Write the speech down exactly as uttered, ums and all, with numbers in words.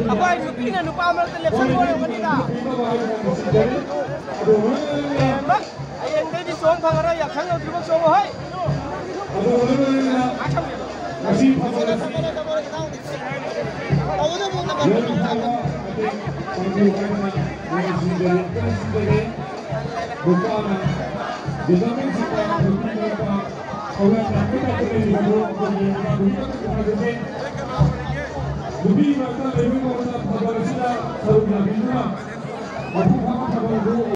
ꯑꯩꯈꯣꯏ ꯅꯨꯄꯤꯅ ꯅꯨꯄꯥ ꯃꯔꯛꯇ ꯂꯦꯞꯁꯟꯕ ꯑꯣꯏꯔꯝꯒꯅꯤꯗ꯫ ꯍꯌꯦꯡꯗꯩꯗꯤ ꯆꯣꯡ ꯐꯪꯉꯔꯣꯏ, ꯌꯥꯎꯁꯪ ꯌꯧꯗ꯭ꯔꯤꯐꯥꯎ ꯆꯣꯡꯉꯣ ꯍꯣꯏ꯫ ꯅꯨꯄꯤ ꯃꯔꯛꯇ ꯂꯩꯕ ꯃꯉꯣꯟꯗ ꯊꯧꯒꯜ ꯑꯁꯤꯗ ꯁꯔꯨꯛ ꯌꯥꯕꯤꯗꯨꯅ ꯃꯄꯨꯡ ꯐꯥꯕ ꯊꯧꯒꯜ ꯑꯗꯨ